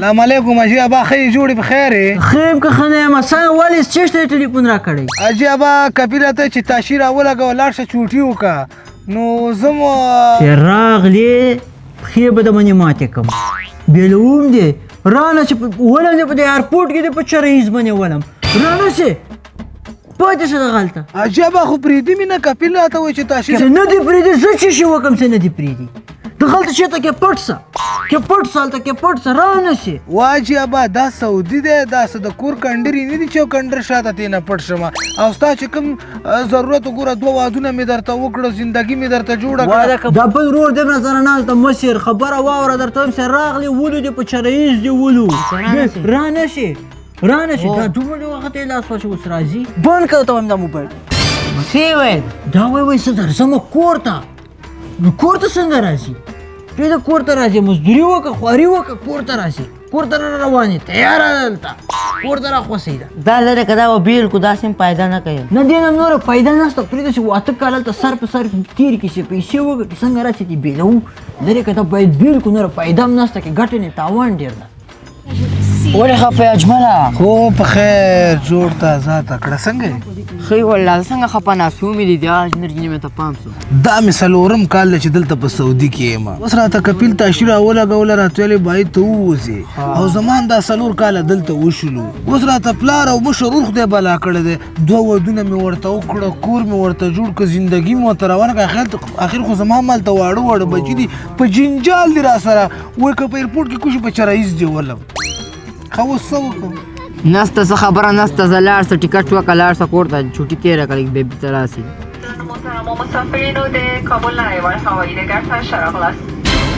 سلام علیکم اجي ابا، ښه جوړې په خیر یې؟ ښه یم که ښه نه یم؟ څنګه ولې چېرته ټلیفون راکړی؟ اجي ابا، کپي راته چې تاشي راولګوه، لاړ شه چوټي وکړه، نو زه مو چې راغلې پښې به د منې ماتې کړم، بېلوم دې رانه چې ولم دې په دې ایرپورټ کې دې په چرایز باندې ولم، رانه چې پاتې شه دغلته. اجي ابا، خو پرېږدي مې نه، کپیل راته وایي چې تاشي څه نه دې پرېږدي؟ زه څه شي وکړم؟ څه نه دې پرېږدي؟ دغلته چېرته کې پټ سه، کې پټ سه، هلته کې پټ سه، رانه شي. واجي ابا، دا سعودي دی، دا څه د کور کنډرې نه دي چې یو کنډر شاته ترې نه پټ شم. او ستا چې کوم ضرورت وګوره، دوه وادونه مې درته وکړه، زندګي مې درته جوړه کړه. دا بل ورور دې را سره ناست ده. مشر، خبره واوره، درته وایم چې راغلې ولو دې په چرایز دې ولو، رانه شي، رانه شي. دا دومره ډېر وخت یې لاس واچوه، اوس راځي. بند کړه ته وایم دا موبایل. څه یې ویل؟ دا وایي، وایي زه درځم کور ته. نو کور ته څنګه راځي؟ پرېږده کور ته راځي، مزدوري وکړه، خواري وکړه، کور ته راځي. کور ته را روان یې، تیاره ده دلته، کور ته راخوسئ ده. دا لرې که دا به بېل کړو، داسې هم فایده نه کوي. نه، دې نه نوره فایده نشته. پرېږده چې 8 کاله هلته سر په سر تېر کړي، چې پیسې وکړه، چې څنګه راشي دې بېلوو. لرې که دا باید بېل کړو، نوره فایده هم نشته، که ګټې نه تاوان ډېر ده. ولې خفه یې اجمله؟ خو په خیر جوړ تازه تکړه، څنګه یې؟ ښه یې والله، څنګه خفه ناست ومې لیدې، اجمیر جینۍ مې ته پام سو. دا مې څلورم کال دی چې دلته په سعودي کې یم. اوس راته کپیل تاشي راولګوله، راته ویلې باید ته ووځې، او زما دا 4 کاله دلته وشولو. اوس راته پلار او مشر ورور خدای بلا کړی دی، دوه ودونه مې ورته وکړه، کور مې ورته جوړ کړ، زندګي مې ورته روانه کړه. اخر خو زما مال ته واړه واړه بچي دي، په جنجال دي را سره. وایي که په ایرپورټ کې کوشي په چرایز دې ولم. ښه، اوس څه وکړم؟ نسته څه خبره نسته، زه لاړ سه، ټیکټ وکړه، لاړ سه کور ته، چوټي تېره کړه، بیا بیرته راسي. محترم مسافرینو د کابل نړیوال هوایي ډګر ته ښه راغلاست.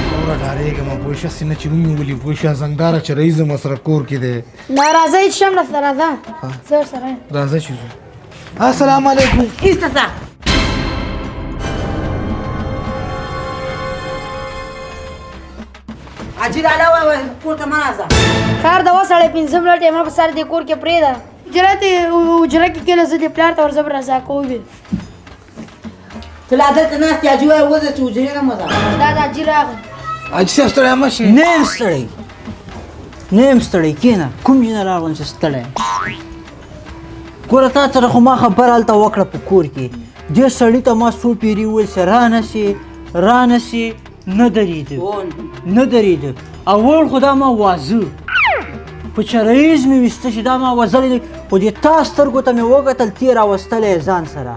وروره ډارېږم، پوه شه، هسې نه چې ومې ولي، پوه شه، زنګداره چې رئیس زما سره کور کې دی. نه، راځئ چې شم درسره، راځه، زه ورسره یم. راځه چې ځو. السلام علیکم. ایسته ځه. حاجي لالا وای کور ته مه راځه. خیر د وسړی 5 منټه یې ما په سر دې کور کې پرېږده. حجره دې حجره کې کښېنه، زه دې پلار ته ورځم، رضا کوم یې. ته لا دلته ناست یې؟ حاجي وایي وځه چې حجرې نه مه ځه. دا د حاجي راغی. حاجي صاحب، ستړی مه شې. نه یم ستړی، نه یم ستړی. کښېنه. کوم ځای نه راغلم چې ستړی یم؟ ګوره، تا سره خو ما خبره هلته وکړه په کور کې. دې سړي ته ما څو پېرې وویل چې رانه شې، رانه شې، نه درېده، نه درېده. اول خو دا ما وازه په چرایز مې ویسته چې دا ما وزلی دی، خو دې تا سترګو ته مې وکتل، تې راوستلی ځان سره،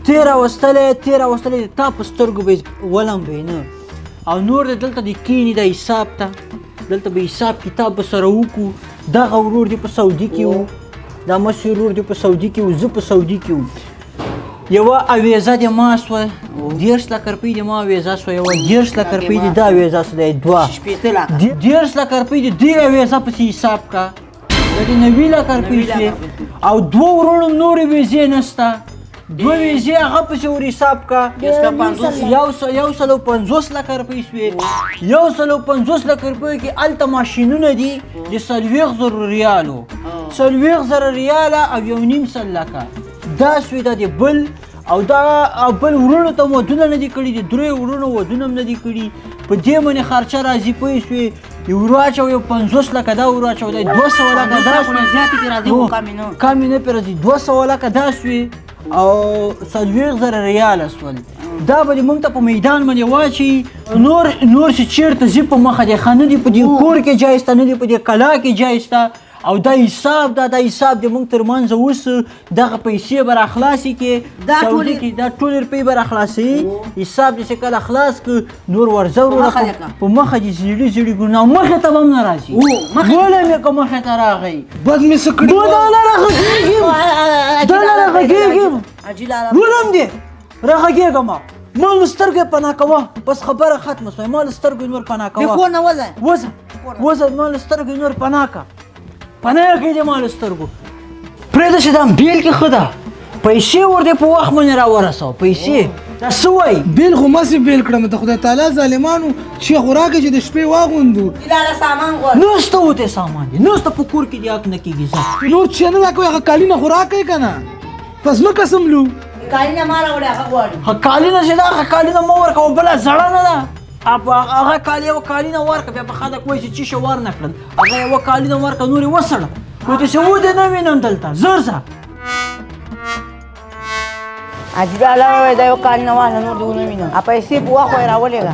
تې راوستلی، تې راوستلی، تا په سترګو به یې ولم به یې نه. او نور دې دلته د کینې د حساب ته، دلته به حساب کتاب به سره وکړو. دغه ورور دې په سعودي کې و، دا مشر ورور دې په سعودي کې و، زه په سعودي کې وم. یوه اویزه دې ما سوه 30 لکه روپۍ دې ما اویزه سوه، یوه 30 لکه روپۍ دې دا اویزه سوه، دی دوه 60 لکه. 30 لکه روپۍ دې دې اویزه پسې حساب کا، د دې 90 لکه روپۍ سوې. او دوه وروڼو نورې ویزې نسته، دوه ویزې هغه پسې ور حساب کا، 150 لکه روپۍ سوې. 150 لکه روپیو کې هلته ماشینونه دي د 40,000 ریالو، 40,000 ریاله او 1.5 لکه دا سوې. دا د بل او دا او بل وروڼو ته ودونه نه دي کړي، د دریو وروڼو ودونه هم نه دي کړي. په دې باندې خرچه راځي، پوه شوې؟ یو ور واچو یو 50 لکه، دا ور واچو دی 200 لکه دا خو نه زیاتې پرې راځي، خو کمې نه. کمې نه پرې راځي. 200 لکه دا سوې او 40,000 ریاله سول. دا به دې موږ ته په میدان باندې واچي. نور نور چې چېرته ځي په مخه دې ښه، نه دي په دې کور کې جای شته، نه دي په دې کلا کې جای شته. او دا حساب دا دا حساب دې موږ تر منځ اوس دغه پیسې به راخلاصې کړې. دا سعودي ټولې- کې دا ټولې روپۍ به راخلاصوي. حساب دې چې کله خلاص کړ، نور ورځه وروره، په مخه دې کړه. په مخه دې زیړي زیړي ګلونه مخې ته به هم نه راځي. مخې ولې مې که مخې ته راغی؟ بد مې څه کړي؟ دا نه راغږېږم، دا نه راغږېږم. حاجي لالا ولم دې راغږېږم، ما له سترګو یې پناه کوه، بس خبره ختمه سوه. ما له سترګو یې نور پناه د کوه. کور نه وځه. وځه، وځه، ما له سترګو یې نور پناه که، پناه کړې دې ما له سترګو. پرېږده چې دا بیل کې ښه ده، پیسې ور دې په وخت باندې راورسوه پیسې. دا څه وایي؟ بیل خو مسې بیل کړم، ته خدای تعالی ظالمانو چې خوراکې چې د شپې واغوندو. لالا سامان غواړي. نسته وته سامان دی نسته، په کور کې دې حق نه کېږي، ځه. نور چې نه راکوي هغه کالي نه خوراک کوي که نه پس ځمکه سملو. کالي نه ما راوړي، هغه غواړي. ښه کالي نه چې دا ښه کالي نه مه ورکوه، بله زړه نه ده. هغه کالي یوه کالي نه ورکړه، بیا به خلک وایي چې چی شی ورنه کړل. هغه یوه کالي نه ورکړه، نور یې وسړه. خو داسې ودې نه وینم دلته، زر ځه. حاجي لالا وویل دا یو کال نه واخله، نور دې ونه وینم. پیسې په وخت یې راولېږه.